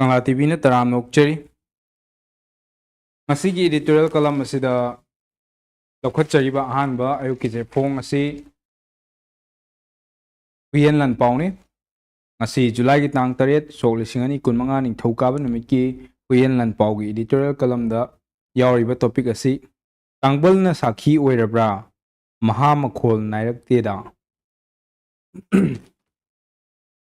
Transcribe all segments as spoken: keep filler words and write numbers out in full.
ꯀꯪꯂꯥ ꯇꯤꯚꯤꯅ ꯇꯔꯥꯝꯅ ꯑꯣꯛꯆꯔꯤ꯫ ꯉꯁꯤꯒꯤ editorial column ꯑꯁꯤꯗ ꯂꯧꯈꯠꯆꯔꯤꯕ ꯑꯍꯥꯟꯕ ꯑꯌꯨꯛꯀꯤ ꯆꯦꯐꯣꯡ ꯑꯁꯤ ꯍꯨꯏꯌꯦꯟ ꯂꯥꯟꯄꯥꯎꯅꯤ꯫ ꯉꯁꯤ ꯖꯨꯂꯥꯏꯒꯤ ꯇꯥꯡ ꯇꯔꯦꯠ, ꯁꯣꯛ ꯂꯤꯁꯤꯡ ꯑꯅꯤ ꯀꯨꯟꯃꯉꯥ, ꯅꯤꯡꯊꯧꯀꯥꯕ ꯅꯨꯃꯤꯠꯀꯤ ꯍꯨꯏꯌꯦꯟ ꯂꯥꯟꯄꯥꯎꯒꯤ editorial columnꯗ ꯌꯥꯎꯔꯤꯕ topic ꯑꯁꯤ "ꯇꯥꯡꯕꯜꯅ ꯁꯥꯈꯤ ꯑꯣꯏꯔꯕ꯭ꯔꯥ? ꯃꯍꯥ ꯃꯈꯣꯜ ꯅꯥꯏꯔꯛꯇꯦꯗ"꯫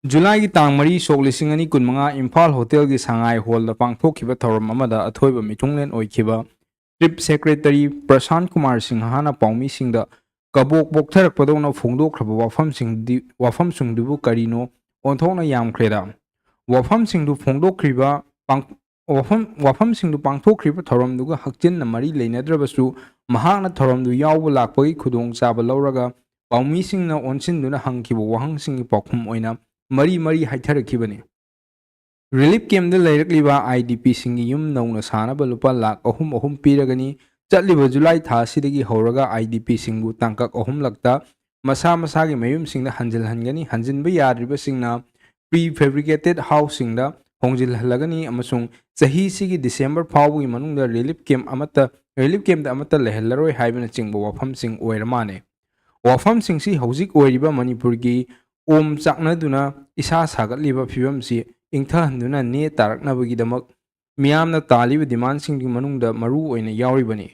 ꯖꯨꯂꯥꯏꯒꯤ ꯇꯥꯡ ꯃꯔꯤ, ꯁꯣꯛ ꯂꯤꯁꯤꯡ ꯑꯅꯤ ꯀꯨꯟꯃꯉꯥ, ꯏꯝꯐꯥꯜ ꯍꯣꯇꯦꯜꯒꯤ ꯁꯉꯥꯏ ꯍꯣꯜꯗ ꯄꯥꯡꯊꯣꯛꯈꯤꯕ ꯊꯧꯔꯝ ꯑꯃꯗ ꯑꯊꯣꯏꯕ ꯃꯤꯊꯨꯡꯂꯦꯟ ꯑꯣꯏꯈꯤꯕ ꯆꯤꯐ ꯁꯦꯀ꯭ꯔꯦꯇꯔꯤ ꯄ꯭ꯔꯁꯥꯟ ꯀꯨꯃꯥꯔ ꯁꯤꯡꯍꯅ ꯄꯥꯎꯃꯤꯁꯤꯡꯗ ꯀꯕꯣꯛ ꯄꯣꯛꯊꯔꯛꯄꯗꯧꯅ ꯐꯣꯡꯗꯣꯛꯈ꯭ꯔꯕ ꯋꯥꯐꯝꯁꯤꯡꯗꯤ, ꯋꯥꯐꯝꯁꯤꯡꯗꯨꯕꯨ ꯀꯔꯤꯅꯣ ꯑꯣꯟꯊꯣꯛꯅ ꯌꯥꯝꯈ꯭ꯔꯦꯗ꯫ ꯋꯥꯐꯝꯁꯤꯡꯗꯨ ꯐꯣꯡꯗꯣꯛꯈ꯭ꯔꯤꯕ ꯄꯥꯡ-, ꯋꯥꯐꯝ, ꯋꯥꯐꯝꯁꯤꯡꯗꯨ ꯄꯥꯡꯊꯣꯛꯈ꯭ꯔꯤꯕ ꯊꯧꯔꯝꯗꯨꯒ ꯍꯛꯆꯤꯟꯅ ꯃꯔꯤ ꯂꯩꯅꯗ꯭ꯔꯕꯁꯨ, ꯃꯍꯥꯛꯅ ꯊꯧꯔꯝꯗꯨ ꯌꯥꯎꯕ ꯂꯥꯛꯄꯒꯤ ꯈꯨꯗꯣꯡꯆꯥꯕ ꯂꯧꯔꯒ ꯄꯥꯎꯃꯤꯁꯤꯡꯅ ꯑꯣꯟꯁꯤꯟꯗꯨꯅ ꯍꯪꯈꯤꯕ ꯋꯥꯍꯪꯁꯤꯡꯒꯤ ꯄꯥꯎꯈꯨꯝ ꯑꯣꯏꯅ ꯃꯔꯤ ꯃꯔꯤ ꯍꯥꯏꯊꯔꯛꯈꯤꯕꯅꯤ꯫ ꯔꯤꯂꯤꯐ ꯀꯦꯝꯞꯇ ꯂꯩꯔꯛꯂꯤꯕ IDPꯁꯤꯡꯒꯤ ꯌꯨꯝ ꯅꯧꯅ ꯁꯥꯅꯕ ꯂꯨꯄꯥ ꯂꯥꯈ ꯑꯍꯨꯝ ꯑꯍꯨꯝ ꯄꯤꯔꯒꯅꯤ꯫ ꯆꯠꯂꯤꯕ ꯖꯨꯂꯥꯏ ꯊꯥ ꯑꯁꯤꯗꯒꯤ ꯍꯧꯔꯒ IDPꯁꯤꯡꯕꯨ ꯇꯥꯡꯀꯛ ꯑꯍꯨꯝꯂꯛꯇ ꯃꯁꯥ ꯃꯁꯥꯒꯤ ꯃꯌꯨꯝꯁꯤꯡꯗ ꯍꯟꯖꯤꯜꯍꯟꯒꯅꯤ꯫ ꯍꯟꯖꯤꯟꯕ ꯌꯥꯗ꯭ꯔꯤꯕꯁꯤꯡꯅ prefabricated houseꯁꯤꯡꯗ ꯍꯣꯡꯖꯤꯜꯍꯜꯂꯒꯅꯤ ꯑꯃꯁꯨꯡ ꯆꯍꯤꯁꯤꯒꯤ ꯗꯤꯁꯦꯝꯕꯔ ꯐꯥꯎꯕꯒꯤ ꯃꯅꯨꯡꯗ ꯔꯤꯂꯤꯐ ꯀꯦꯝꯞ ꯑꯃꯠꯇ, ꯔꯤꯂꯤꯐ ꯀꯦꯝꯞꯇ ꯑꯃꯠꯇ ꯂꯩꯍꯜꯂꯔꯣꯏ ꯍꯥꯏꯕꯅꯆꯤꯡꯕ ꯋꯥꯐꯝꯁꯤꯡ ꯑꯣꯏꯔ ꯃꯥꯜꯂꯦ꯫ ꯋꯥꯐꯝꯁꯤꯡꯁꯤ ꯍꯧꯖꯤꯛ ꯑꯣꯏꯔꯤꯕ ꯃꯅꯤꯄꯨꯔꯒꯤ ꯑꯣꯝ ꯆꯥꯛꯅꯗꯨꯅ ꯏꯁꯥ ꯁꯥꯒꯠꯂꯤꯕ ꯐꯤꯕꯝꯁꯤ ꯏꯪꯊꯍꯟꯗꯨꯅ ꯅꯦ ꯇꯥꯔꯛꯅꯕꯒꯤꯗꯃꯛ ꯃꯤꯌꯥꯝꯅ ꯇꯥꯜꯂꯤꯕ demandꯁꯤꯡꯒꯤ ꯃꯅꯨꯡꯗ ꯃꯔꯨ ꯑꯣꯏꯅ ꯌꯥꯎꯔꯤꯕꯅꯤ꯫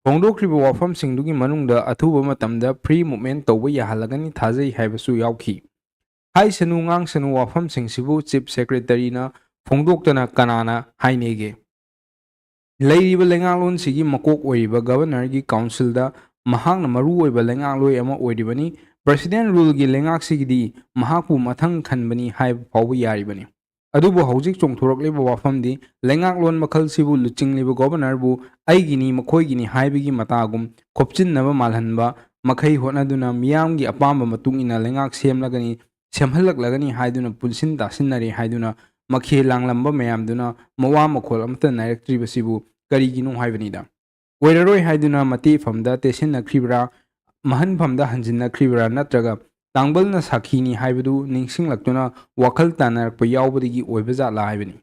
ꯐꯣꯡꯗꯣꯛꯈ꯭ꯔꯤꯕ ꯋꯥꯐꯝꯁꯤꯡꯗꯨꯒꯤ ꯃꯅꯨꯡꯗ ꯑꯊꯨꯕ ꯃꯇꯝꯗ free movement ꯇꯧꯕ ꯌꯥꯍꯜꯂꯒꯅꯤ ꯊꯥꯖꯩ ꯍꯥꯏꯕꯁꯨ ꯌꯥꯎꯈꯤ꯫ ꯍꯥꯏꯁꯅꯨ ꯉꯥꯡꯁꯅꯨ ꯋꯥꯐꯝꯁꯤꯡꯁꯤꯕꯨ ꯆꯤꯐ ꯁꯦꯀ꯭ꯔꯦꯇꯔꯤꯅ ꯐꯣꯡꯗꯣꯛꯇꯅ ꯀꯅꯥꯅ ꯍꯥꯏꯅꯦꯒꯦ? ꯂꯩꯔꯤꯕ ꯂꯩꯉꯥꯛꯂꯣꯟꯁꯤꯒꯤ ꯃꯀꯣꯛ ꯑꯣꯏꯔꯤꯕ ꯒꯕꯔꯅꯔꯒꯤ ꯀꯥꯎꯟꯁꯤꯜꯗ ꯃꯍꯥꯛꯅ ꯃꯔꯨꯑꯣꯏꯕ ꯂꯩꯉꯥꯛꯂꯣꯏ ꯑꯃ ꯑꯣꯏꯔꯤꯕꯅꯤ꯫ President ruleꯒꯤ ꯂꯩꯉꯥꯛꯁꯤꯒꯤꯗꯤ ꯃꯍꯥꯛꯄꯨ ꯃꯊꯪ ꯈꯟꯕꯅꯤ ꯍꯥꯏꯕ ꯐꯥꯎꯕ ꯌꯥꯔꯤꯕꯅꯤ꯫ ꯑꯗꯨꯕꯨ ꯍꯧꯖꯤꯛ ꯆꯣꯡꯊꯣꯔꯛꯂꯤꯕ ꯋꯥꯐꯝꯗꯤ ꯂꯩꯉꯥꯛꯂꯣꯟ ꯃꯈꯜꯁꯤꯕꯨ ꯂꯨꯆꯤꯡꯂꯤꯕ ꯒꯣꯕꯔꯅꯔꯕꯨ ꯑꯩꯒꯤꯅꯤ ꯃꯈꯣꯏꯒꯤꯅꯤ ꯍꯥꯏꯕꯒꯤ ꯃꯇꯥꯒꯨꯝ ꯈꯣꯞꯆꯤꯟꯅꯕ ꯃꯥꯜꯍꯟꯕ ꯃꯈꯩ ꯍꯣꯠꯅꯗꯨꯅ ꯃꯤꯌꯥꯝꯒꯤ ꯑꯄꯥꯝꯕ ꯃꯇꯨꯡ ꯏꯟꯅ ꯂꯩꯉꯥꯛ ꯁꯦꯝꯂꯒꯅꯤ, ꯁꯦꯝꯍꯜꯂꯛꯂꯒꯅꯤ ꯍꯥꯏꯗꯨꯅ ꯄꯨꯟꯁꯤꯟ ꯇꯥꯁꯤꯟꯅꯔꯦ ꯍꯥꯏꯗꯨꯅ ꯃꯈꯦꯜ ꯂꯥꯡꯂꯝꯕ ꯃꯌꯥꯝꯗꯨꯅ ꯃꯋꯥ ꯃꯈꯣꯜ ꯑꯃꯠꯇ ꯅꯥꯏꯔꯛꯇ꯭ꯔꯤꯕꯁꯤꯕꯨ ꯀꯔꯤꯒꯤꯅꯣ ꯍꯥꯏꯕꯅꯤꯗ꯫ ꯑꯣꯏꯔꯔꯣꯏ ꯍꯥꯏꯗꯨꯅ ꯃꯇꯦꯐꯝꯗ ꯇꯦꯠꯁꯤꯟꯅꯈ꯭ꯔꯤꯕ꯭ꯔꯥ, ꯃꯍꯟꯐꯝꯗ ꯍꯟꯖꯤꯟꯅꯈ꯭ꯔꯤꯕ꯭ꯔꯥ, ꯅꯠꯇ꯭ꯔꯒ ꯇꯥꯡꯕꯜꯅ ꯁꯥꯈꯤꯅꯤ ꯍꯥꯏꯕꯗꯨ ꯅꯤꯡꯁꯤꯡꯂꯛꯇꯨꯅ ꯋꯥꯈꯜ ꯇꯥꯅꯔꯛꯄ ꯌꯥꯎꯕꯗꯒꯤ ꯑꯣꯏꯕ ꯖꯥꯠꯂꯥ ꯍꯥꯏꯕꯅꯤ꯫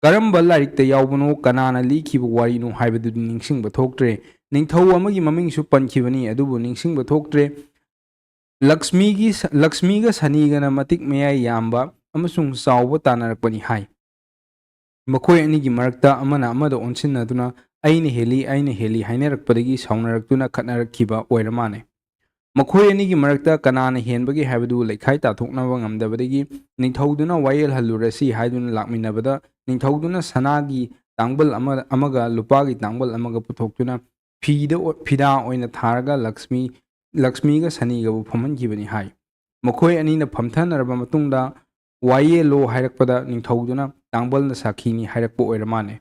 ꯀꯔꯝꯕ ꯂꯥꯏꯔꯤꯛꯇ ꯌꯥꯎꯕꯅꯣ, ꯀꯅꯥꯅ ꯂꯤꯈꯤꯕ ꯋꯥꯔꯤꯅꯣ ꯍꯥꯏꯕꯗꯨꯗꯤ ꯅꯤꯡꯁꯤꯡꯕ ꯊꯣꯛꯇ꯭ꯔꯦ꯫ ꯅꯤꯡꯊꯧ ꯑꯃꯒꯤ ꯃꯃꯤꯡꯁꯨ ꯄꯟꯈꯤꯕꯅꯤ, ꯑꯗꯨꯕꯨ ꯅꯤꯡꯁꯤꯡꯕ ꯊꯣꯛꯇ꯭ꯔꯦ꯫ ꯂꯛꯁꯃꯤꯒꯤ ꯁ-, ꯂꯛꯁꯃꯤꯒ ꯁꯅꯤꯒꯅ ꯃꯇꯤꯛ ꯃꯌꯥꯏ ꯌꯥꯝꯕ ꯑꯃꯁꯨꯡ ꯆꯥꯎꯕ ꯇꯥꯟꯅꯔꯛꯄꯅꯤ ꯍꯥꯏ꯫ ꯃꯈꯣꯏ ꯑꯅꯤꯒꯤ ꯃꯔꯛꯇ ꯑꯃꯅ ꯑꯃꯗ ꯑꯣꯟꯁꯤꯟꯅꯗꯨꯅ "ꯑꯩꯅ ꯍꯦꯜꯂꯤ, ꯑꯩꯅ ꯍꯦꯜꯂꯤ" ꯍꯥꯏꯅꯔꯛꯄꯗꯒꯤ ꯁꯥꯎꯅꯔꯛꯇꯨꯅ ꯈꯠꯅꯔꯛꯈꯤꯕ ꯑꯣꯏꯔ ꯃꯥꯜꯂꯦ꯫ ꯃꯈꯣꯏ ꯑꯅꯤꯒꯤ ꯃꯔꯛꯇ ꯀꯅꯥꯅ ꯍꯦꯟꯕꯒꯦ ꯍꯥꯏꯕꯗꯨ ꯂꯩꯈꯥꯏ ꯇꯥꯊꯣꯛꯅꯕ ꯉꯝꯗꯕꯗꯒꯤ ꯅꯤꯡꯊꯧꯗꯨꯅ ꯋꯥꯌꯦꯜ ꯍꯜꯂꯨꯔꯁꯤ ꯍꯥꯏꯗꯨꯅ ꯂꯥꯛꯃꯤꯟꯅꯕꯗ, ꯅꯤꯡꯊꯧꯗꯨꯅ ꯁꯅꯥꯒꯤ ꯇꯥꯡꯕꯜ ꯑꯃ, ꯑꯃꯒ ꯂꯨꯄꯥꯒꯤ ꯇꯥꯡꯕꯜ ꯑꯃꯒ ꯄꯨꯊꯣꯛꯇꯨꯅ ꯐꯤꯗ ꯑꯣ-, ꯐꯤꯗꯥ ꯑꯣꯏꯅ ꯊꯥꯔꯒ ꯂꯛꯁꯃꯤ, ꯂꯛꯁꯃꯤꯒ ꯁꯅꯤꯒꯕꯨ ꯐꯝꯍꯟꯈꯤꯕꯅꯤ ꯍꯥꯏ꯫ ꯃꯈꯣꯏ ꯑꯅꯤꯅ ꯐꯝꯊꯅꯔꯕ ꯃꯇꯨꯡꯗ, "ꯋꯥꯌꯦꯜꯂꯣ" ꯍꯥꯏꯔꯛꯄꯗ ꯅꯤꯡꯊꯧꯗꯨꯅ "ꯇꯥꯡꯕꯜꯅ ꯁꯥꯈꯤꯅꯤ" ꯍꯥꯏꯔꯛꯄ ꯑꯣꯏꯔ ꯃꯥꯜꯂꯦ꯫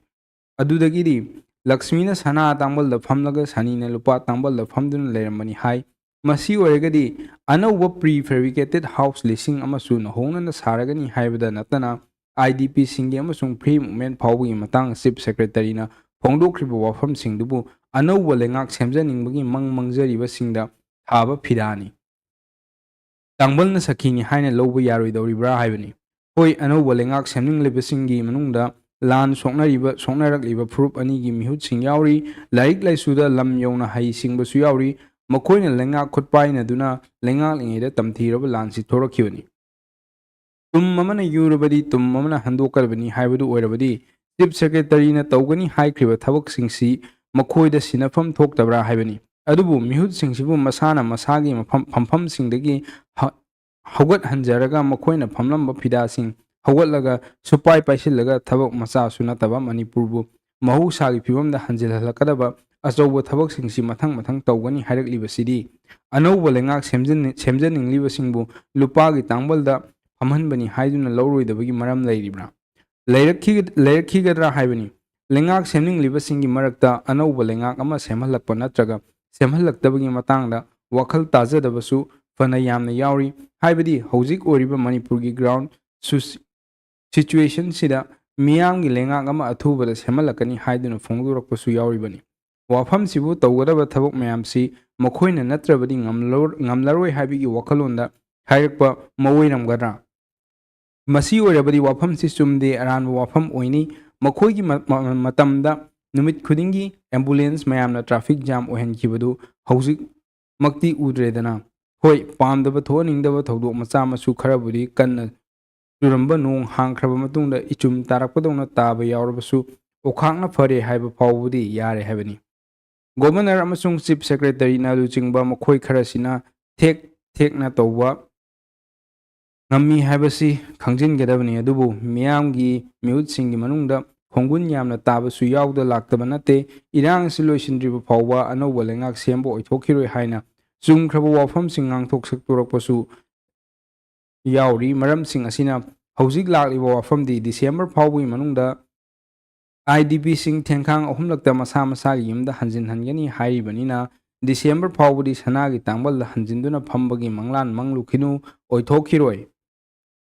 ꯑꯗꯨꯗꯒꯤꯗꯤ ꯂꯛꯁꯃꯤꯅ ꯁꯅꯥ ꯇꯥꯡꯕꯜꯗ ꯐꯝꯂꯒ ꯁꯅꯤꯅ ꯂꯨꯄꯥ ꯇꯥꯡꯕꯜꯗ ꯐꯝꯗꯨꯅ ꯂꯩꯔꯝꯕꯅꯤ ꯍꯥꯏ꯫ ꯃꯁꯤ ꯑꯣꯏꯔꯒꯗꯤ ꯑꯅꯧꯕ prefabricated house ꯂꯤꯁꯤꯡ ꯑꯃꯁꯨ ꯅꯧꯍꯧꯅꯅ ꯁꯥꯔꯒꯅꯤ ꯍꯥꯏꯕꯗ ꯅꯠꯇꯅ, IDPꯁꯤꯡꯒꯤ ꯑꯃꯁꯨꯡ Free Movement ꯐꯥꯎꯕꯒꯤ ꯃꯇꯥꯡ Chief Secretaryꯅ ꯐꯣꯡꯗꯣꯛꯈ꯭ꯔꯤꯕ ꯋꯥꯐꯝꯁꯤꯡꯗꯨꯕꯨ ꯑꯅꯧꯕ ꯂꯩꯉꯥꯛ ꯁꯦꯝꯖꯅꯤꯡꯕꯒꯤ ꯃꯪ ꯃꯪꯖꯔꯤꯕꯁꯤꯡꯗ ꯊꯥꯕ ꯐꯤꯗꯥꯅꯤ꯫ ꯇꯥꯡꯕꯜꯅ ꯁꯥꯈꯤꯅꯤ ꯍꯥꯏꯅ ꯂꯧꯕ ꯌꯥꯔꯣꯏꯗꯧꯔꯤꯕ꯭ꯔꯥ ꯍꯥꯏꯕꯅꯤ꯫ ꯍꯣꯏ, ꯑꯅꯧꯕ ꯂꯩꯉꯥꯛ ꯁꯦꯝꯅꯤꯡꯂꯤꯕꯁꯤꯡꯒꯤ ꯃꯅꯨꯡꯗ ꯂꯥꯟ ꯁꯣꯛꯅꯔꯤꯕ, ꯁꯣꯛꯅꯔꯛꯂꯤꯕ ꯐꯨꯔꯨꯞ ꯑꯅꯤꯒꯤ ꯃꯤꯍꯨꯠꯁꯤꯡ ꯌꯥꯎꯔꯤ꯫ ꯂꯥꯏꯔꯤꯛ ꯂꯥꯏꯁꯨꯗ ꯂꯝ ꯌꯧꯅ ꯍꯩ ꯁꯤꯡꯕꯁꯨ ꯌꯥꯎꯔꯤ꯫ ꯃꯈꯣꯏꯅ ꯂꯩꯉꯥꯛ ꯈꯨꯠ ꯄꯥꯏꯅꯗꯨꯅ ꯂꯩꯉꯥꯛꯂꯤꯉꯩꯗ ꯇꯝꯊꯤꯔꯕ ꯂꯥꯟꯁꯤ ꯊꯣꯔꯛꯈꯤꯕꯅꯤ꯫ ꯇꯨꯝ ꯑꯃꯅ ꯌꯨꯔꯕꯗꯤ ꯇꯨꯝ ꯑꯃꯅ ꯍꯟꯗꯣꯛꯀꯗꯕꯅꯤ ꯍꯥꯏꯕꯗꯨ ꯑꯣꯏꯔꯕꯗꯤ, Chief Secretaryꯅ ꯇꯧꯒꯅꯤ ꯍꯥꯏꯈ꯭ꯔꯤꯕ ꯊꯕꯛꯁꯤꯡꯁꯤ ꯃꯈꯣꯏꯗ ꯁꯤꯟꯅꯐꯝ ꯊꯣꯛꯇꯕ꯭ꯔꯥ ꯍꯥꯏꯕꯅꯤ꯫ ꯑꯗꯨꯕꯨ ꯃꯤꯍꯨꯠꯁꯤꯡꯁꯤꯕꯨ ꯃꯁꯥꯅ ꯃꯁꯥꯒꯤ ꯃꯐꯝ, ꯐꯝꯐꯝꯁꯤꯡꯗꯒꯤ ꯍ-, ꯍꯧꯒꯠꯍꯟꯖꯔꯒ ꯃꯈꯣꯏꯅ ꯐꯝꯂꯝꯕ ꯐꯤꯗꯥꯁꯤꯡ ꯍꯧꯒꯠꯂꯒ ꯁꯨꯄꯥꯏ ꯄꯥꯏꯁꯤꯜꯂꯒ ꯊꯕꯛ ꯃꯆꯥꯁꯨ ꯅꯠꯇꯕ ꯃꯅꯤꯄꯨꯔꯕꯨ ꯃꯍꯧꯁꯥꯒꯤ ꯐꯤꯕꯝꯗ ꯍꯟꯖꯤꯜꯍꯜꯂꯛꯀꯗꯕ ꯑꯆꯧꯕ ꯊꯕꯛꯁꯤꯡꯁꯤ ꯃꯊꯪ ꯃꯊꯪ ꯇꯧꯒꯅꯤ ꯍꯥꯏꯔꯛꯂꯤꯕꯁꯤꯗꯤ ꯑꯅꯧꯕ ꯂꯩꯉꯥꯛ ꯁꯦꯝꯖꯟ-, ꯁꯦꯝꯖꯅꯤꯡꯂꯤꯕꯁꯤꯡꯕꯨ ꯂꯨꯄꯥꯒꯤ ꯇꯥꯡꯕꯜꯗ ꯐꯝꯍꯟꯕꯅꯤ ꯍꯥꯏꯗꯨꯅ ꯂꯧꯔꯣꯏꯗꯕꯒꯤ ꯃꯔꯝ ꯂꯩꯔꯤꯕ꯭ꯔꯥ? ꯂꯩꯔꯛꯈꯤ-, ꯂꯩꯔꯛꯈꯤꯒꯗ꯭ꯔꯥ ꯍꯥꯏꯕꯅꯤ꯫ ꯂꯩꯉꯥꯛ ꯁꯦꯝꯅꯤꯡꯂꯤꯕꯁꯤꯡꯒꯤ ꯃꯔꯛꯇ ꯑꯅꯧꯕ ꯂꯩꯉꯥꯛ ꯑꯃ ꯁꯦꯝꯍꯜꯂꯛꯄ ꯅꯠꯇ꯭ꯔꯒ ꯁꯦꯝꯍꯜꯂꯛꯇꯕꯒꯤ ꯃꯇꯥꯡꯗ ꯋꯥꯈꯜ ꯇꯥꯖꯗꯕꯁꯨ ꯐꯅ ꯌꯥꯝꯅ ꯌꯥꯎꯔꯤ꯫ ꯍꯥꯏꯕꯗꯤ ꯍꯧꯖꯤꯛ ꯑꯣꯏꯔꯤꯕ ꯃꯅꯤꯄꯨꯔꯒꯤ ground ꯁꯨꯁ-, situationꯁꯤꯗ ꯃꯤꯌꯥꯝꯒꯤ ꯂꯩꯉꯥꯛ ꯑꯃ ꯑꯊꯨꯕꯗ ꯁꯦꯝꯍꯜꯂꯛꯀꯅꯤ ꯍꯥꯏꯗꯨꯅ ꯐꯣꯡꯗꯣꯔꯛꯄꯁꯨ ꯌꯥꯎꯔꯤꯕꯅꯤ꯫ ꯋꯥꯐꯝꯁꯤꯕꯨ ꯇꯧꯒꯗꯕ ꯊꯕꯛ ꯃꯌꯥꯝꯁꯤ ꯃꯈꯣꯏꯅ ꯅꯠꯇ꯭ꯔꯕꯗꯤ ꯉꯝꯂꯔꯣ-, ꯉꯝꯂꯔꯣꯏ ꯍꯥꯏꯕꯒꯤ ꯋꯥꯈꯜꯂꯣꯟꯗ ꯍꯥꯏꯔꯛꯄ ꯃꯑꯣꯏꯔꯝꯒꯗ꯭ꯔꯥ? ꯃꯁꯤ ꯑꯣꯏꯔꯕꯗꯤ ꯋꯥꯐꯝꯁꯤ ꯆꯨꯝꯗꯦ, ꯑꯔꯥꯟꯕ ꯋꯥꯐꯝ ꯑꯣꯏꯅꯤ꯫ ꯃꯈꯣꯏꯒꯤ ꯃ-, ꯃ-, ꯃꯇꯝꯗ ꯅꯨꯃꯤꯠ ꯈꯨꯗꯤꯡꯒꯤ ambulance ꯃꯌꯥꯝꯅ traffic jam ꯑꯣꯏꯍꯟꯈꯤꯕꯗꯨ ꯍꯧꯖꯤꯛꯃꯛꯇꯤ ꯎꯗ꯭ꯔꯦꯗꯅ꯫ ꯍꯣꯏ, ꯄꯥꯝꯗꯕ ꯊꯣꯛꯍꯟꯅꯤꯡꯗꯕ ꯊꯧꯗꯣꯛ ꯃꯆꯥ ꯃꯁꯨ ꯈꯔꯕꯨꯗꯤ ꯀꯟꯅ ꯆꯨꯔꯝꯕ ꯅꯣꯡ ꯍꯥꯡꯈ꯭ꯔꯕ ꯃꯇꯨꯡꯗ ꯏꯆꯨꯝ ꯇꯥꯔꯛꯄꯗꯧꯅ ꯇꯥꯕ ꯌꯥꯎꯔꯕꯁꯨ, ꯑꯣꯈꯥꯛꯅ ꯐꯔꯦ ꯍꯥꯏꯕ ꯐꯥꯎꯕꯗꯤ ꯌꯥꯔꯦ ꯍꯥꯏꯕꯅꯤ꯫ Governor ꯑꯃꯁꯨꯡ Chief Secretaryꯅ ꯂꯨꯆꯤꯡꯕ ꯃꯈꯣꯏ ꯈꯔꯁꯤꯅ ꯊꯦꯛ ꯊꯦꯛꯅ ꯇꯧꯕ ꯉꯝꯃꯤ ꯍꯥꯏꯕꯁꯤ ꯈꯪꯖꯤꯟꯒꯗꯕꯅꯤ, ꯑꯗꯨꯕꯨ ꯃꯤꯌꯥꯝꯒꯤ ꯃꯤꯍꯨꯠꯁꯤꯡꯒꯤ ꯃꯅꯨꯡꯗ ꯈꯣꯡꯒꯨꯟ ꯌꯥꯝꯅ ꯇꯥꯕꯁꯨ ꯌꯥꯎꯗ ꯂꯥꯛꯇꯕ ꯅꯠꯇꯦ꯫ ꯏꯔꯥꯡ ꯑꯁꯤ ꯂꯣꯏꯁꯤꯟꯗ꯭ꯔꯤꯕ ꯐꯥꯎꯕ ꯑꯅꯧꯕ ꯂꯩꯉꯥꯛ ꯁꯦꯝꯕ ꯑꯣꯏꯊꯣꯛꯈꯤꯔꯣꯏ ꯍꯥꯏꯅ ꯆꯨꯝꯈ꯭ꯔꯕ ꯋꯥꯐꯝꯁꯤꯡ ꯉꯥꯡꯊꯣꯛ ꯁꯛꯇꯣꯔꯛꯄꯁꯨ ꯌꯥꯎꯔꯤ꯫ ꯃꯔꯝꯁꯤꯡ ꯑꯁꯤꯅ ꯍꯧꯖꯤꯛ ꯂꯥꯛꯂꯤꯕ ꯋꯥꯐꯝꯗꯤ December ꯐꯥꯎꯕꯒꯤ ꯃꯅꯨꯡꯗ IDPꯁꯤꯡ ꯊꯦꯡꯈꯥꯡ ꯑꯍꯨꯝꯂꯛꯇ ꯃꯁꯥ ꯃꯁꯥꯒꯤ ꯌꯨꯝꯗ ꯍꯟꯖꯤꯟꯍꯟꯒꯅꯤ ꯍꯥꯏꯔꯤꯕꯅꯤꯅ, December ꯐꯥꯎꯕꯗꯤ ꯁꯅꯥꯒꯤ ꯇꯥꯡꯕꯜꯗ ꯍꯟꯖꯤꯟꯗꯨꯅ ꯐꯝꯕꯒꯤ ꯃꯪꯂꯥꯟ ꯃꯪꯂꯨꯈꯤꯅꯨ, ꯑꯣꯏꯊꯣꯛꯈꯤꯔꯣꯏ꯫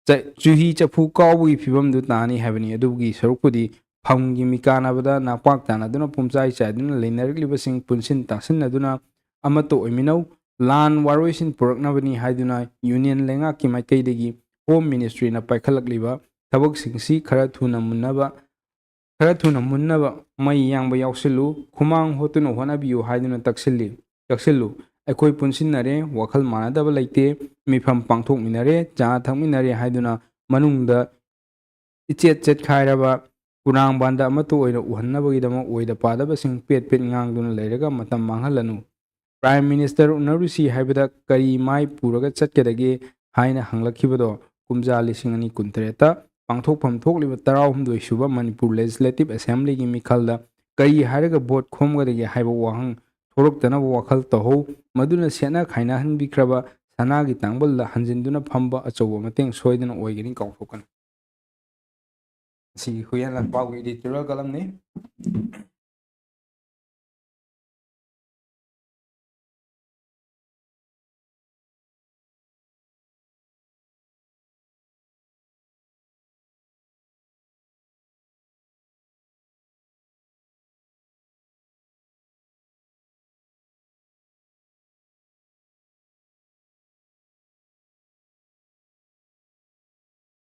ꯆ-, ꯆꯨꯍꯤ ꯆꯐꯨ ꯀꯥꯎꯕꯒꯤ ꯐꯤꯕꯝꯗꯨ ꯇꯥꯅꯤ ꯍꯥꯏꯕꯅꯤ꯫ ꯑꯗꯨꯒꯤ ꯁꯔꯨꯛꯄꯨꯗꯤ ꯐꯝꯒꯤ ꯃꯤꯀꯥꯟꯅꯕꯗ ꯅꯥꯛꯄꯥꯛ ꯇꯥꯟꯅꯗꯨꯅ ꯄꯨꯝꯆꯥꯏ ꯆꯥꯏꯗꯨꯅ ꯂꯩꯅꯔꯛꯂꯤꯕꯁꯤꯡ ꯄꯨꯟꯁꯤꯟ ꯇꯥꯁꯤꯟꯅꯗꯨꯅ ꯑꯃꯠꯇ ꯑꯣꯏꯃꯤꯟꯅꯧ꯫ ꯂꯥꯟ ꯋꯥꯔꯣꯏꯁꯤꯟ ꯄꯨꯔꯛꯅꯕꯅꯤ ꯍꯥꯏꯗꯨꯅ Union ꯂꯩꯉꯥꯛꯀꯤ ꯃꯥꯏꯀꯩꯗꯒꯤ Home Ministryꯅ ꯄꯥꯏꯈꯠꯂꯛꯂꯤꯕ ꯊꯕꯛꯁꯤꯡꯁꯤ ꯈꯔ ꯊꯨꯅ ꯃꯨꯟꯅꯕ, ꯈꯔ ꯊꯨꯅ ꯃꯨꯟꯅꯕ ꯃꯩ ꯌꯥꯡꯕ ꯌꯥꯎꯁꯤꯜꯂꯨ, ꯈꯨꯃꯥꯡ ꯍꯣꯠꯇꯨꯅ ꯍꯣꯠꯅꯕꯤꯌꯨ ꯍꯥꯏꯗꯨꯅ ꯇꯛꯁꯤꯜꯂꯤ, ꯇꯛꯁꯤꯜꯂꯨ꯫ ꯑꯩꯈꯣꯏ ꯄꯨꯟꯁꯤꯟꯅꯔꯦ, ꯋꯥꯈꯜ ꯃꯥꯟꯅꯗꯕ ꯂꯩꯇꯦ, ꯃꯤꯐꯝ ꯄꯥꯡꯊꯣꯛꯃꯤꯟꯅꯔꯦ, ꯆꯥ ꯊꯛꯃꯤꯟꯅꯔꯦ ꯍꯥꯏꯗꯨꯅ ꯃꯅꯨꯡꯗ ꯏꯆꯦꯠ ꯆꯦꯠꯈꯥꯏꯔꯕ ꯀꯨꯔꯥꯡꯕꯥꯟꯗ ꯑꯃꯠꯇ ꯑꯣꯏꯅ ꯎꯍꯟꯅꯕꯒꯤꯗꯃꯛ ꯑꯣꯏꯗ ꯄꯥꯗꯕꯁꯤꯡ ꯄꯦꯠ ꯄꯦꯠ ꯉꯥꯡꯗꯨꯅ ꯂꯩꯔꯒ ꯃꯇꯝ ꯃꯥꯡꯍꯜꯂꯅꯨ꯫ Prime Minister ꯎꯅꯔꯨꯁꯤ ꯍꯥꯏꯕꯗ ꯀꯔꯤ ꯃꯥꯏ ꯄꯨꯔꯒ ꯆꯠꯀꯗꯒꯦ ꯍꯥꯏꯅ ꯍꯪꯂꯛꯈꯤꯕꯗꯣ ꯀꯨꯝꯖꯥ ꯂꯤꯁꯤꯡ ꯑꯅꯤ ꯀꯨꯟꯇꯔꯦꯠꯇ ꯄꯥꯡꯊꯣꯛꯐꯝ ꯊꯣꯛꯂꯤꯕ ꯇꯔꯥꯍꯨꯝꯗꯣꯏ ꯁꯨꯕ ꯃꯅꯤꯄꯨꯔ Legislative Assemblyꯒꯤ ꯃꯤꯈꯜꯗ ꯀꯔꯤ ꯍꯥꯏꯔꯒ vote ꯈꯣꯝꯒꯗꯒꯦ ꯍꯥꯏꯕ ꯋꯥꯍꯪ ꯊꯣꯔꯛꯇꯅꯕ ꯋꯥꯈꯜ ꯇꯧꯍꯧ꯫ ꯃꯗꯨꯅ ꯁꯦꯠꯅ ꯈꯥꯏꯅꯍꯟꯕꯤꯈ꯭ꯔꯕ ꯁꯅꯥꯒꯤ ꯇꯥꯡꯕꯜꯗ ꯍꯟꯖꯤꯟꯗꯨꯅ ꯐꯝꯕ ꯑꯆꯧꯕ ꯃꯇꯦꯡ ꯁꯣꯏꯗꯅ ꯑꯣꯏꯒꯅꯤ꯫ ꯀꯥꯎꯊꯣꯛꯀꯅꯨ꯫ ꯁꯤ ꯍꯨꯏꯌꯦꯟ ꯂꯥꯟꯄꯥꯎꯒꯤ editorial columnꯅꯤ꯫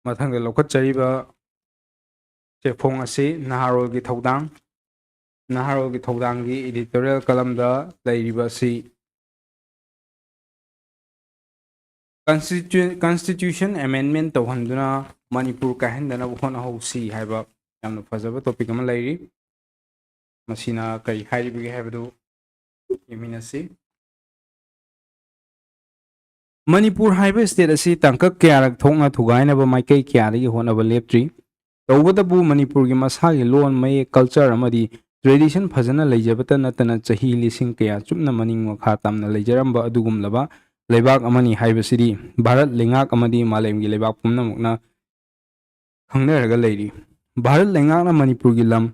ꯃꯊꯪꯗ ꯂꯧꯈꯠꯆꯔꯤꯕ ꯆꯦꯐꯣꯡ ꯑꯁꯤ ꯅꯍꯥꯔꯣꯜꯒꯤ ꯊꯧꯗꯥꯡ, ꯅꯍꯥꯔꯣꯜꯒꯤ ꯊꯧꯗꯥꯡꯒꯤ editorial column ꯗ ꯂꯩꯔꯤꯕ ꯑꯁꯤ Constitu-, Constitution amendment ꯇꯧꯍꯟꯗꯨꯅ ꯃꯅꯤꯄꯨꯔ ꯀꯥꯏꯍꯟꯗꯅꯕ ꯍꯣꯠꯅꯍꯧꯁꯤ ꯍꯥꯏꯕ ꯌꯥꯝꯅ ꯐꯖꯕ topic ꯑꯃ ꯂꯩꯔꯤ꯫ ꯃꯁꯤꯅ ꯀꯔꯤ ꯍꯥꯏꯔꯤꯕꯒꯦ ꯍꯥꯏꯕꯗꯨ ꯌꯦꯡꯃꯤꯟꯅꯁꯤ꯫ ꯃꯅꯤꯄꯨꯔ ꯍꯥꯏꯕ state ꯑꯁꯤ ꯇꯥꯡꯀꯛ ꯀꯌꯥꯔꯛ ꯊꯣꯛꯅ ꯊꯨꯒꯥꯏꯅꯕ ꯃꯥꯏꯀꯩ ꯀꯌꯥꯗꯒꯤ ꯍꯣꯠꯅꯕ ꯂꯦꯞꯇ꯭ꯔꯤ꯫ ꯇꯧꯕꯇꯕꯨ ꯃꯅꯤꯄꯨꯔꯒꯤ ꯃꯁꯥꯒꯤ ꯂꯣꯟ, ꯃꯌꯦꯛ, culture ꯑꯃꯗꯤ tradition ꯐꯖꯅ ꯂꯩꯖꯕꯇ ꯅꯠꯇꯅ ꯆꯍꯤ ꯂꯤꯁꯤꯡ ꯀꯌꯥ ꯆꯨꯞꯅ ꯃꯅꯤꯡ ꯃꯈꯥ ꯇꯝꯅ ꯂꯩꯖꯔꯝꯕ ꯑꯗꯨꯒꯨꯝꯂꯕ ꯂꯩꯕꯥꯛ ꯑꯃꯅꯤ ꯍꯥꯏꯕꯁꯤꯗꯤ ꯚꯥꯔꯠ ꯂꯩꯉꯥꯛ ꯑꯃꯗꯤ ꯃꯥꯂꯦꯝꯒꯤ ꯂꯩꯕꯥꯛ ꯄꯨꯝꯅꯃꯛꯅ ꯈꯪꯅꯔꯒ ꯂꯩꯔꯤ꯫ ꯚꯥꯔꯠ ꯂꯩꯉꯥꯛꯅ ꯃꯅꯤꯄꯨꯔꯒꯤ ꯂꯝ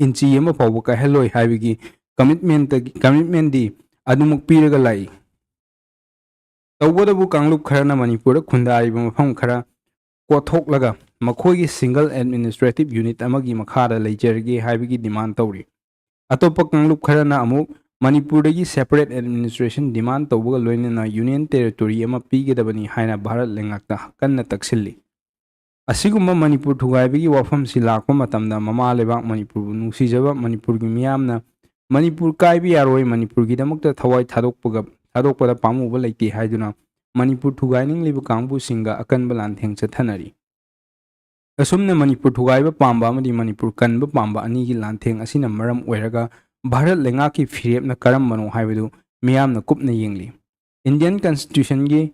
ꯏꯟꯆꯤ ꯑꯃ ꯐꯥꯎꯕ ꯀꯥꯏꯍꯜꯂꯣꯏ ꯍꯥꯏꯕꯒꯤ commitment, commitment ꯗꯤ ꯑꯗꯨꯃꯛ ꯄꯤꯔꯒ ꯂꯥꯛꯏ꯫ ꯇꯧꯕꯇꯕꯨ ꯀꯥꯡꯂꯨꯞ ꯈꯔꯅ ꯃꯅꯤꯄꯨꯔꯗ ꯈꯨꯟꯗꯥꯔꯤꯕ ꯃꯐꯝ ꯈꯔ ꯀꯣꯠꯊꯣꯛꯂꯒ ꯃꯈꯣꯏꯒꯤ single administrative unit ꯑꯃꯒꯤ ꯃꯈꯥꯗ ꯂꯩꯖꯔꯒꯦ ꯍꯥꯏꯕꯒꯤ demand ꯇꯧꯔꯤ꯫ ꯑꯇꯣꯞꯄ ꯀꯥꯡꯂꯨꯞ ꯈꯔꯅ ꯑꯃꯨꯛ ꯃꯅꯤꯄꯨꯔꯗꯒꯤ separate administration demand ꯇꯧꯕꯒ ꯂꯣꯏꯅꯅ union territory ꯑꯃ ꯄꯤꯒꯗꯕꯅꯤ ꯍꯥꯏꯅ ꯚꯥꯔꯠ ꯂꯩꯉꯥꯛꯇ ꯀꯟꯅ ꯇꯛꯁꯤꯜꯂꯤ꯫ ꯑꯁꯤꯒꯨꯝꯕ ꯃꯅꯤꯄꯨꯔ ꯊꯨꯒꯥꯏꯕꯒꯤ ꯋꯥꯐꯝꯁꯤ ꯂꯥꯛꯄ ꯃꯇꯝꯗ ꯃꯃꯥ ꯂꯩꯕꯥꯛ ꯃꯅꯤꯄꯨꯔꯕꯨ ꯅꯨꯡꯁꯤꯖꯕ ꯃꯅꯤꯄꯨꯔꯒꯤ ꯃꯤꯌꯥꯝꯅ ꯃꯅꯤꯄꯨꯔ ꯀꯥꯏꯕ ꯌꯥꯔꯣꯏ, ꯃꯅꯤꯄꯨꯔꯒꯤꯗꯃꯛꯇ ꯊꯋꯥꯏ ꯊꯥꯗꯣꯛꯄꯒ, ꯊꯥꯗꯣꯛꯄꯗ ꯄꯥꯝꯃꯨꯕ ꯂꯩꯇꯦ ꯍꯥꯏꯗꯨꯅ ꯃꯅꯤꯄꯨꯔ ꯊꯨꯒꯥꯏꯅꯤꯡꯂꯤꯕ ꯀꯥꯡꯕꯨꯁꯤꯡꯒ ꯑꯀꯟꯕ ꯂꯥꯟꯊꯦꯡ ꯆꯠꯊꯅꯔꯤ꯫ ꯑꯁꯨꯝꯅ ꯃꯅꯤꯄꯨꯔ ꯊꯨꯒꯥꯏꯕ ꯄꯥꯝꯕ ꯑꯃꯗꯤ ꯃꯅꯤꯄꯨꯔ ꯀꯟꯕ ꯄꯥꯝꯕ ꯑꯅꯤꯒꯤ ꯂꯥꯟꯊꯦꯡ ꯑꯁꯤꯅ ꯃꯔꯝ ꯑꯣꯏꯔꯒ ꯚꯥꯔꯠ ꯂꯩꯉꯥꯛꯀꯤ ꯐꯤꯔꯦꯞꯅ ꯀꯔꯝꯕꯅꯣ ꯍꯥꯏꯕꯗꯨ ꯃꯤꯌꯥꯝꯅ ꯀꯨꯞꯅ ꯌꯦꯡꯂꯤ꯫ Indian Constitution ꯒꯤ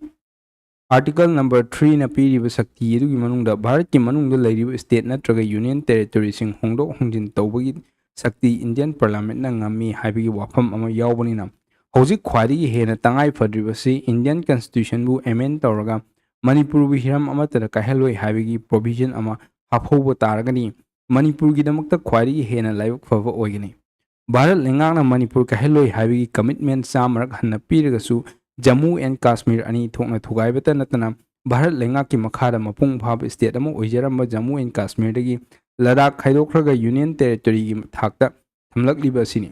Article number three ꯅ ꯄꯤꯔꯤꯕ ꯁꯛꯇꯤ ꯑꯗꯨꯒꯤ ꯃꯅꯨꯡꯗ ꯚꯥꯔꯠꯀꯤ ꯃꯅꯨꯡꯗ ꯂꯩꯔꯤꯕ state ꯅꯠꯇ꯭ꯔꯒ union territory ꯁꯤꯡ ꯍꯣꯡꯗꯣꯛ ꯍꯣꯡꯖꯤꯟ ꯇꯧꯕꯒꯤ ꯁꯛꯇꯤ Indian Parliament ꯅ ꯉꯝꯃꯤ ꯍꯥꯏꯕꯒꯤ ꯋꯥꯐꯝ ꯑꯃ ꯌꯥꯎꯕꯅꯤꯅ, ꯍꯧꯖꯤꯛ ꯈ꯭ꯋꯥꯏꯗꯒꯤ ꯍꯦꯟꯅ ꯇꯉꯥꯏ ꯐꯗ꯭ꯔꯤꯕꯁꯤ Indian Constitution ꯕꯨ amend ꯇꯧꯔꯒ ꯃꯅꯤꯄꯨꯔꯕꯨ ꯍꯤꯔꯝ ꯑꯃꯠꯇꯗ ꯀꯥꯏꯍꯜꯂꯣꯏ ꯍꯥꯏꯕꯒꯤ provision ꯑꯃ ꯍꯥꯞꯍꯧꯕ ꯇꯥꯔꯒꯗꯤ ꯃꯅꯤꯄꯨꯔꯒꯤꯗꯃꯛꯇ ꯈ꯭ꯋꯥꯏꯗꯒꯤ ꯍꯦꯟꯅ ꯂꯥꯏꯕꯛ ꯐꯕ ꯑꯣꯏꯒꯅꯤ꯫ ꯚꯥꯔꯠ ꯂꯩꯉꯥꯛꯅ ꯃꯅꯤꯄꯨꯔ ꯀꯥꯏꯍꯜꯂꯣꯏ ꯍꯥꯏꯕꯒꯤ commitment ꯆꯥꯝꯃꯔꯛ ꯍꯟꯅ ꯄꯤꯔꯒꯁꯨ, ꯖꯝꯃꯨ and ꯀꯥꯁꯃꯤꯔ ꯑꯅꯤ ꯊꯣꯛꯅ ꯊꯨꯒꯥꯏꯕꯇ ꯅꯠꯇꯅ ꯚꯥꯔꯠ ꯂꯩꯉꯥꯛꯀꯤ ꯃꯈꯥꯗ ꯃꯄꯨꯡ ꯐꯥꯕ state ꯑꯃ ꯑꯣꯏꯖꯔꯝꯕ Jammu and ꯀꯥꯁꯃꯤꯔꯗꯒꯤ Ladakh ꯈꯥꯏꯗꯣꯛꯈ꯭ꯔꯒ union territory ꯒꯤ ꯊꯥꯛꯇ ꯊꯝꯂꯛꯂꯤꯕ ꯑꯁꯤꯅꯤ꯫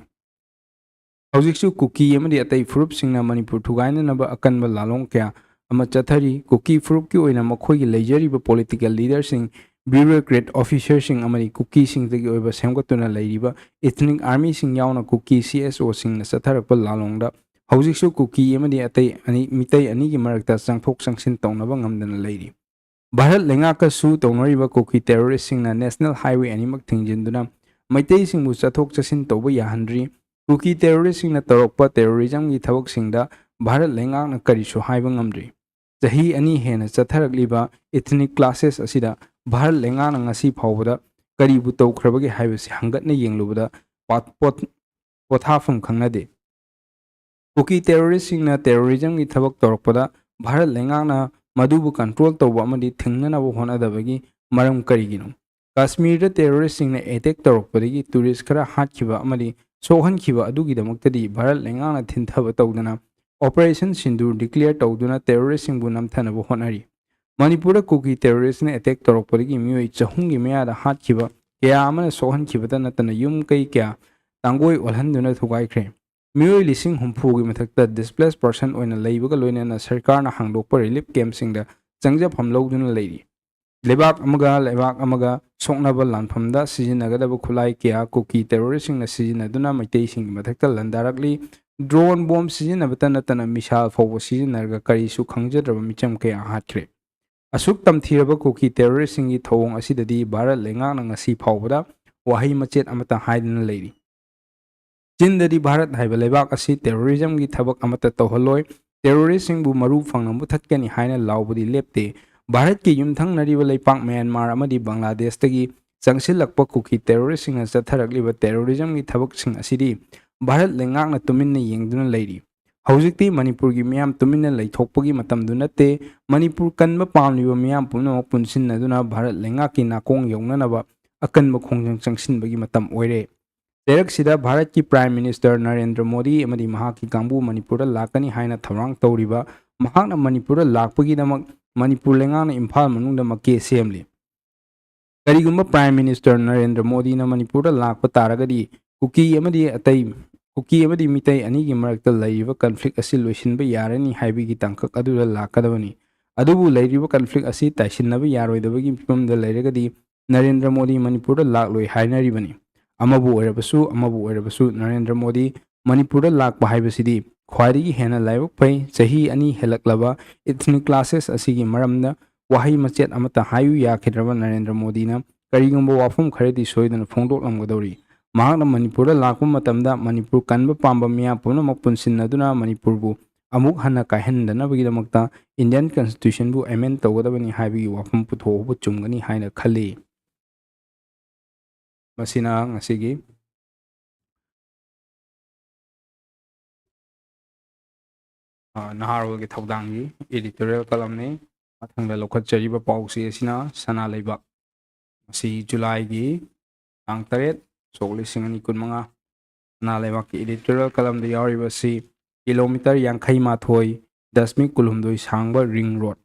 ꯍꯧꯖꯤꯛꯁꯨ ꯀꯨꯀꯤ ꯑꯃꯗꯤ ꯑꯇꯩ ꯐꯨꯔꯨꯞꯁꯤꯡꯅ ꯃꯅꯤꯄꯨꯔ ꯊꯨꯒꯥꯏꯅꯅꯕ ꯑꯀꯟꯕ ꯂꯥꯂꯣꯡ ꯀꯌꯥ ꯑꯃ ꯆꯠꯊꯔꯤ꯫ ꯀꯨꯀꯤ ꯐꯨꯔꯨꯞꯀꯤ ꯑꯣꯏꯅ ꯃꯈꯣꯏꯒꯤ ꯂꯩꯖꯔꯤꯕ political leaderꯁꯤꯡ, bureaucrat officerꯁꯤꯡ ꯑꯃꯗꯤ ꯀꯨꯀꯤꯁꯤꯡꯗꯒꯤ ꯑꯣꯏꯕ ꯁꯦꯝꯒꯠꯇꯨꯅ ꯂꯩꯔꯤꯕ ethnic armyꯁꯤꯡ ꯌꯥꯎꯅ ꯀꯨꯀꯤ CSOꯁꯤꯡꯅ ꯆꯠꯊꯔꯛꯄ ꯂꯥꯂꯣꯡꯗ ꯍꯧꯖꯤꯛꯁꯨ ꯀꯨꯀꯤ ꯑꯃꯗꯤ ꯑꯇꯩ ꯑꯅꯤ, ꯃꯤꯇꯩ ꯑꯅꯤꯒꯤ ꯃꯔꯛꯇ ꯆꯪꯊꯣꯛ ꯆꯪꯁꯤꯟ ꯇꯧꯅꯕ ꯉꯝꯗꯅ ꯂꯩꯔꯤ꯫ ꯚꯥꯔꯠ ꯂꯩꯉꯥꯛꯀꯁꯨ ꯇꯧꯅꯔꯤꯕ ꯀꯨꯀꯤ terroristꯁꯤꯡꯅ national highway ꯑꯅꯤꯃꯛ ꯊꯤꯡꯖꯤꯟꯗꯨꯅ ꯃꯩꯇꯩꯁꯤꯡꯕꯨ ꯆꯠꯊꯣꯛ ꯆꯠꯁꯤꯟ ꯇꯧꯕ ꯌꯥꯍꯟꯗ꯭ꯔꯤ꯫ ꯀꯨꯀꯤ terroristꯁꯤꯡꯅ ꯇꯧꯔꯛꯄ terrorismꯒꯤ ꯊꯕꯛꯁꯤꯡꯗ ꯚꯥꯔꯠ ꯂꯩꯉꯥꯛꯅ ꯀꯔꯤꯁꯨ ꯍꯥꯏꯕ ꯉꯝꯗ꯭ꯔꯤ꯫ ꯆꯍꯤ ꯑꯅꯤ ꯍꯦꯟꯅ ꯆꯠꯊꯔꯛꯂꯤꯕ ethnic clashes ꯑꯁꯤꯗ ꯚꯥꯔꯠ ꯂꯩꯉꯥꯛꯅ ꯉꯁꯤ ꯐꯥꯎꯕꯗ ꯀꯔꯤꯕꯨ ꯇꯧꯈ꯭ꯔꯕꯒꯦ ꯍꯥꯏꯕꯁꯤ ꯍꯪꯒꯠꯅ ꯌꯦꯡꯂꯨꯕꯗ ꯄꯥꯠ-, ꯄꯣꯠ-, ꯄꯣꯊꯥꯐꯝ ꯈꯪꯅꯗꯦ꯫ ꯀꯨꯀꯤ terroristꯁꯤꯡꯅ terrorismꯒꯤ ꯊꯕꯛ ꯇꯧꯔꯛꯄꯗ ꯚꯥꯔꯠ ꯂꯩꯉꯥꯛꯅ ꯃꯗꯨꯕꯨ control ꯇꯧꯕ ꯑꯃꯗꯤ ꯊꯤꯡꯅꯅꯕ ꯍꯣꯠꯅꯗꯕꯒꯤ ꯃꯔꯝ ꯀꯔꯤꯒꯤꯅꯣ? ꯀꯥꯁꯃꯤꯔꯗ terroristꯁꯤꯡꯅ attack ꯇꯧꯔꯛꯄꯗꯒꯤ tourist ꯈꯔ ꯍꯥꯠꯈꯤꯕ ꯑꯃꯗꯤ ꯁꯣꯛꯍꯟꯈꯤꯕ ꯑꯗꯨꯒꯤꯗꯃꯛꯇꯗꯤ ꯚꯥꯔꯠ ꯂꯩꯉꯥꯛꯅ ꯊꯤꯟꯊꯕ ꯇꯧꯗꯅ Operation Sindoor declare ꯇꯧꯗꯨꯅ terroristꯁꯤꯡꯕꯨ ꯅꯝꯊꯅꯕ ꯍꯣꯠꯅꯔꯤ꯫ ꯃꯅꯤꯄꯨꯔꯗ ꯀꯨꯀꯤ terroristꯅ attack ꯇꯧꯔꯛꯄꯗꯒꯤ ꯃꯤꯑꯣꯏ ꯆꯍꯨꯝꯒꯤ ꯃꯌꯥꯗ ꯍꯥꯠꯈꯤꯕ, ꯀꯌꯥ ꯑꯃꯅ ꯁꯣꯛꯍꯟꯈꯤꯕꯇ ꯅꯠꯇꯅ ꯌꯨꯝ ꯀꯩ ꯀꯌꯥ ꯇꯥꯡꯒꯣꯏ ꯑꯣꯜꯍꯟꯗꯨꯅ ꯊꯨꯒꯥꯏꯈ꯭ꯔꯦ꯫ ꯃꯤꯑꯣꯏ ꯂꯤꯁꯤꯡ ꯍꯨꯝꯐꯨꯒꯤ ꯃꯊꯛꯇ displaced person ꯑꯣꯏꯅ ꯂꯩꯕꯒ ꯂꯣꯏꯅꯅ ꯁꯔꯀꯥꯔꯅ ꯍꯥꯡꯗꯣꯛꯄ relief campꯁꯤꯡꯗ ꯆꯪꯖꯐꯝ ꯂꯧꯗꯨꯅ ꯂꯩꯔꯤ꯫ ꯂꯩꯕꯥꯛ ꯑꯃꯒ ꯂꯩꯕꯥꯛ ꯑꯃꯒ ꯁꯣꯛꯅꯕ ꯂꯥꯟꯐꯝꯗ ꯁꯤꯖꯤꯟꯅꯒꯗꯕ ꯈꯨꯠꯂꯥꯏ ꯀꯌꯥ ꯀꯨꯀꯤ terroristꯁꯤꯡꯅ ꯁꯤꯖꯤꯟꯅꯗꯨꯅ ꯃꯩꯇꯩꯁꯤꯡꯒꯤ ꯃꯊꯛꯇ ꯂꯥꯟꯗꯥꯔꯛꯂꯤ꯫ Drone bomb ꯁꯤꯖꯤꯟꯅꯕꯇ ꯅꯠꯇꯅ missile ꯐꯥꯎꯕ ꯁꯤꯖꯤꯟꯅꯔꯒ ꯀꯔꯤꯁꯨ ꯈꯪꯖꯗ꯭ꯔꯕ ꯃꯤꯆꯝ ꯀꯌꯥ ꯍꯥꯠꯈ꯭ꯔꯦ꯫ ꯑꯁꯨꯛ ꯇꯝꯊꯤꯔꯕ ꯀꯨꯀꯤ terroristꯁꯤꯡꯒꯤ ꯊꯧꯑꯣꯡ ꯑꯁꯤꯗꯗꯤ ꯚꯥꯔꯠ ꯂꯩꯉꯥꯛꯅ ꯉꯁꯤ ꯐꯥꯎꯕꯗ ꯋꯥꯍꯩ ꯃꯆꯦꯠ ꯑꯃꯠꯇ ꯍꯥꯏꯗꯅ ꯂꯩꯔꯤ꯫ ꯆꯤꯟꯗꯗꯤ ꯚꯥꯔꯠ ꯍꯥꯏꯕ ꯂꯩꯕꯥꯛ ꯑꯁꯤ terrorismꯒꯤ ꯊꯕꯛ ꯑꯃꯠꯇ ꯇꯧꯍꯜꯂꯣꯏ, terroristꯁꯤꯡꯕꯨ ꯃꯔꯨ ꯐꯪꯅ ꯃꯨꯊꯠꯀꯅꯤ ꯍꯥꯏꯅ ꯂꯥꯎꯕꯗꯤ ꯂꯦꯞꯇꯦ꯫ ꯚꯥꯔꯠꯀꯤ ꯌꯨꯝꯊꯪꯅꯔꯤꯕ ꯂꯩꯄꯥꯛ ꯃ꯭ꯌꯥꯟꯃꯥꯔ ꯑꯃꯗꯤ ꯕꯪꯒ꯭ꯂꯥꯗꯦꯁꯇꯒꯤ ꯆꯪꯁꯤꯜꯂꯛꯄ ꯀꯨꯀꯤ terroristꯁꯤꯡꯅ ꯆꯠꯊꯔꯛꯂꯤꯕ terrorismꯒꯤ ꯊꯕꯛꯁꯤꯡ ꯑꯁꯤꯗꯤ ꯚꯥꯔꯠ ꯂꯩꯉꯥꯛꯅ ꯇꯨꯃꯤꯟꯅ ꯌꯦꯡꯗꯨꯅ ꯂꯩꯔꯤ꯫ ꯍꯧꯖꯤꯛꯇꯤ ꯃꯅꯤꯄꯨꯔꯒꯤ ꯃꯤꯌꯥꯝ ꯇꯨꯃꯤꯟꯅ ꯂꯩꯊꯣꯛꯄꯒꯤ ꯃꯇꯝꯗꯨ ꯅꯠꯇꯦ꯫ ꯃꯅꯤꯄꯨꯔ ꯀꯟꯕ ꯄꯥꯝꯂꯤꯕ ꯃꯤꯌꯥꯝ ꯄꯨꯝꯅꯃꯛ ꯄꯨꯟꯁꯤꯟꯅꯗꯨꯅ ꯚꯥꯔꯠ ꯂꯩꯉꯥꯛꯀꯤ ꯅꯥꯀꯣꯡ ꯌꯧꯅꯅꯕ ꯑꯀꯟꯕ ꯈꯣꯡꯖꯪ ꯆꯪꯁꯤꯟꯕꯒꯤ ꯃꯇꯝ ꯑꯣꯏꯔꯦ꯫ ꯆꯩꯔꯛꯁꯤꯗ ꯚꯥꯔꯠꯀꯤ Prime Minister ꯅꯔꯦꯟꯗ꯭ꯔ ꯃꯣꯗꯤ ꯑꯃꯗꯤ ꯃꯍꯥꯛꯀꯤ ꯀꯥꯡꯕꯨ ꯃꯅꯤꯄꯨꯔꯗ ꯂꯥꯛꯀꯅꯤ ꯍꯥꯏꯅ ꯊꯧꯔꯥꯡ ꯇꯧꯔꯤꯕ ꯃꯍꯥꯛꯅ ꯃꯅꯤꯄꯨꯔꯗ ꯂꯥꯛꯄꯒꯤꯗꯃꯛ ꯃꯅꯤꯄꯨꯔ ꯂꯩꯉꯥꯛꯅ ꯏꯝꯐꯥꯜ ꯃꯅꯨꯡꯗ ꯃꯀꯦ ꯁꯦꯝꯂꯤ꯫ ꯀꯔꯤꯒꯨꯝꯕ Prime Minister ꯅꯔꯦꯟꯗ꯭ꯔ ꯃꯣꯗꯤꯅ ꯃꯅꯤꯄꯨꯔꯗ ꯂꯥꯛꯄ ꯇꯥꯔꯒꯗꯤ ꯀꯨꯀꯤ ꯑꯃꯗꯤ ꯑꯇꯩ ꯀꯨꯀꯤ ꯑꯃꯗꯤ ꯃꯤꯇꯩ ꯑꯅꯤꯒꯤ ꯃꯔꯛꯇ ꯂꯩꯔꯤꯕ ꯀꯟꯐ꯭ꯂꯤꯛ ꯑꯁꯤ ꯂꯣꯏꯁꯤꯟꯕ ꯌꯥꯔꯅꯤ ꯍꯥꯏꯕꯒꯤ ꯇꯥꯡꯀꯛ ꯑꯗꯨꯗ ꯂꯥꯛꯀꯗꯕꯅꯤ꯫ ꯑꯗꯨꯕꯨ ꯂꯩꯔꯤꯕ ꯀꯟꯐ꯭ꯂꯤꯛ ꯑꯁꯤ ꯇꯥꯏꯁꯤꯟꯅꯕ ꯌꯥꯔꯣꯏꯗꯕꯒꯤ ꯐꯤꯕꯝꯗ ꯂꯩꯔꯒꯗꯤ ꯅꯔꯦꯟꯗ꯭ꯔ ꯃꯣꯗꯤ ꯃꯅꯤꯄꯨꯔꯗ ꯂꯥꯛꯂꯣꯏ ꯍꯥꯏꯅꯔꯤꯕꯅꯤ꯫ ꯑꯃꯕꯨ ꯑꯣꯏꯔꯕꯁꯨ ꯑꯃꯕꯨ ꯑꯣꯏꯔꯕꯁꯨ ꯅꯔꯦꯟꯗ꯭ꯔ ꯃꯣꯗꯤ ꯃꯅꯤꯄꯨꯔꯗ ꯂꯥꯛꯄ ꯍꯥꯏꯕꯁꯤꯗꯤ ꯈ꯭ꯋꯥꯏꯗꯒꯤ ꯍꯦꯟꯅ ꯂꯥꯏꯕꯛ ꯐꯩ꯫ ꯆꯍꯤ ꯑꯅꯤ ꯍꯦꯜꯂꯛꯂꯕ ethnic clashes ꯑꯁꯤꯒꯤ ꯃꯔꯝꯗ ꯋꯥꯍꯩ ꯃꯆꯦꯠ ꯑꯃꯠꯇ ꯍꯥꯏꯌꯨ ꯌꯥꯈꯤꯗ꯭ꯔꯕ ꯅꯔꯦꯟꯗ꯭ꯔ ꯃꯣꯗꯤꯅ ꯀꯔꯤꯒꯨꯝꯕ ꯋꯥꯐꯝ ꯈꯔꯗꯤ ꯁꯣꯏꯗꯅ ꯐꯣꯡꯗꯣꯛꯂꯝꯒꯗꯧꯔꯤ꯫ ꯃꯍꯥꯛꯅ ꯃꯅꯤꯄꯨꯔꯗ ꯂꯥꯛꯄ ꯃꯇꯝꯗ ꯃꯅꯤꯄꯨꯔ ꯀꯟꯕ ꯄꯥꯝꯕ ꯃꯤꯌꯥꯝ ꯄꯨꯝꯅꯃꯛ ꯄꯨꯟꯁꯤꯟꯅꯗꯨꯅ ꯃꯅꯤꯄꯨꯔꯕꯨ ꯑꯃꯨꯛ ꯍꯟꯅ ꯀꯥꯏꯍꯟꯗꯅꯕꯒꯤꯗꯃꯛꯇ Indian Constitutionꯕꯨ amend ꯇꯧꯒꯗꯕꯅꯤ ꯍꯥꯏꯕꯒꯤ ꯋꯥꯐꯝ ꯄꯨꯊꯣꯛꯍꯧꯕ ꯆꯨꯝꯒꯅꯤ ꯍꯥꯏꯅ ꯈꯜꯂꯤ꯫ ꯃꯁꯤꯅ ꯉꯁꯤꯒꯤ, ꯑ, ꯅꯍꯥꯔꯣꯜꯒꯤ ꯊꯧꯗꯥꯡꯒꯤ editorial columnꯅꯤ꯫ ꯃꯊꯪꯗ ꯂꯧꯈꯠꯆꯔꯤꯕ ꯄꯥꯎꯆꯦ ꯑꯁꯤꯅ ꯁꯅꯥ ꯂꯩꯕꯥꯛ꯫ ꯉꯁꯤ ꯖꯨꯂꯥꯏꯒꯤ ꯇꯥꯡ ꯇꯔꯦꯠ, ꯁꯣꯛ ꯂꯤꯁꯤꯡ ꯑꯅꯤ ꯀꯨꯟꯃꯉꯥ꯫ ꯁꯅꯥ ꯂꯩꯕꯥꯛꯀꯤ editorial columnꯗ ꯌꯥꯎꯔꯤꯕ ꯑꯁꯤ ꯀꯤꯂꯣꯃꯤꯇꯔ ꯌꯥꯡꯈꯩ ꯃꯥꯊꯣꯏ ꯗꯁꯃꯤꯛ ꯀꯨꯟꯍꯨꯝꯗꯣꯏ ꯁꯥꯡꯕ ring road꯫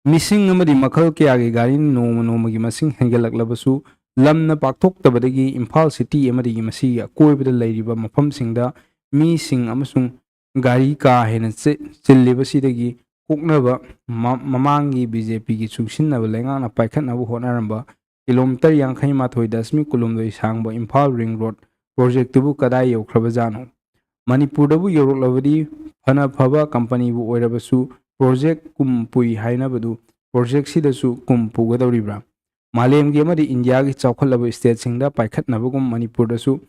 ꯃꯤꯁꯤꯡ ꯑꯃꯗꯤ ꯃꯈꯜ ꯀꯌꯥꯒꯤ ꯒꯥꯔꯤ ꯅꯣꯡꯃ ꯅꯣꯡꯃꯒꯤ ꯃꯁꯤꯡ ꯍꯦꯟꯒꯠꯂꯛꯂꯕꯁꯨ, ꯂꯝꯅ ꯄꯥꯛꯊꯣꯛꯇꯕꯗꯒꯤ ꯏꯝꯐꯥꯜ city ꯑꯃꯗꯤ ꯃꯁꯤꯒꯤ ꯑꯀꯣꯏꯕꯗ ꯂꯩꯔꯤꯕ ꯃꯐꯝꯁꯤꯡꯗ ꯃꯤꯁꯤꯡ ꯑꯃꯁꯨꯡ ꯒꯥꯔꯤ ꯀꯥ ꯍꯦꯟꯅ ꯆꯤ-, ꯆꯤꯜꯂꯤꯕꯁꯤꯗꯒꯤ ꯀꯣꯛꯅꯕ ꯃ-, ꯃꯃꯥꯡꯒꯤ BJPꯒꯤ ꯆꯨꯡꯁꯤꯟꯅꯕ ꯂꯩꯉꯥꯛꯅ ꯄꯥꯏꯈꯠꯅꯕ ꯍꯣꯠꯅꯔꯝꯕ ꯀꯤꯂꯣꯃꯤꯇꯔ ꯌꯥꯡꯈꯩ ꯃꯥꯊꯣꯏ ꯗꯁꯃꯤꯛ ꯀꯨꯟꯍꯨꯝꯗꯣꯏ ꯁꯥꯡꯕ ꯏꯝꯐꯥꯜ ring road projectꯇꯨꯕꯨ ꯀꯗꯥꯏ ꯌꯧꯈ꯭ꯔꯕꯖꯥꯠꯅꯣ? ꯃꯅꯤꯄꯨꯔꯗꯕꯨ ꯌꯧꯔꯛꯂꯕꯗꯤ ꯐꯅ ꯐꯕ companyꯕꯨ ꯑꯣꯏꯔꯕꯁꯨ, project ꯀꯨꯝ ꯄꯨꯏ ꯍꯥꯏꯅꯕꯗꯨ projectꯁꯤꯗꯁꯨ ꯀꯨꯝ ꯄꯨꯒꯗꯧꯔꯤꯕ꯭ꯔꯥ? ꯃꯥꯂꯦꯝꯒꯤ ꯑꯃꯗꯤ ꯏꯟꯗꯤꯌꯥꯒꯤ ꯆꯥꯎꯈꯠꯂꯕ stateꯁꯤꯡꯗ ꯄꯥꯏꯈꯠꯅꯕꯒꯨꯝ ꯃꯅꯤꯄꯨꯔꯗꯁꯨ